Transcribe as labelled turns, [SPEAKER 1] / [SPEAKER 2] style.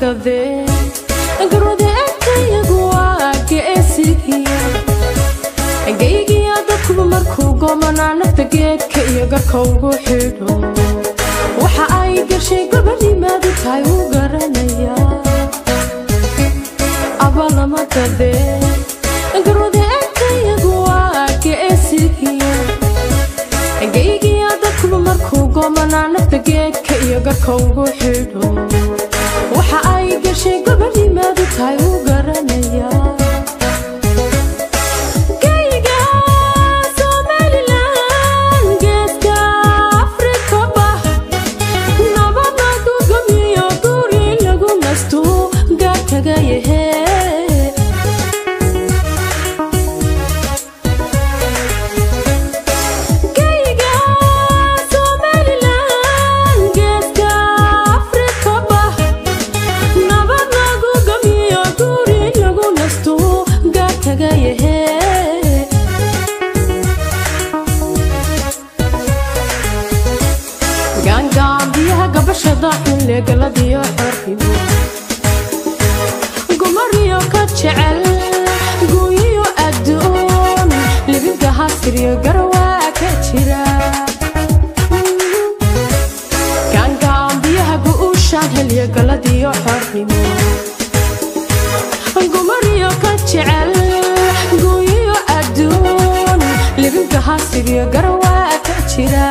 [SPEAKER 1] Gadee garwada agtayagu waa geesigiya gaygiya dadkuba markuu goomanaa nafta geedka iyo garka ugu xidho, waxa ay gashay gobadhimaadu tahay uu garanaya. Abalama gadee garwada agtayagu waa geesigiya gaygiya dadkuba markuu goomanaa nafta geedka iyo garka ugu xidho, waxa ay gashay gobadhimaadu tahay uu garanaya. Gayga Somalilan, geeska Afrika bah, nabad lagu gamiyo, guri lagu nasto gaar kaga yahe. Gayga Somalilan, geeska Afrika bah, nabad lagu gamiyo, guri lagu nasto gaar kaga yahe. Gaangaambiyaha gabashada xunle galadiyo xorrimo, gumariyo ka jecel guuyiyo adduun, libinta hasiriyo garawaa ka jira. Gaangaambiyaha gu'ushaan helyo galadiyo xornimo, gumariyo ka jecel guuyiyo adduun, libinta hasiriyo garawaa ka jira.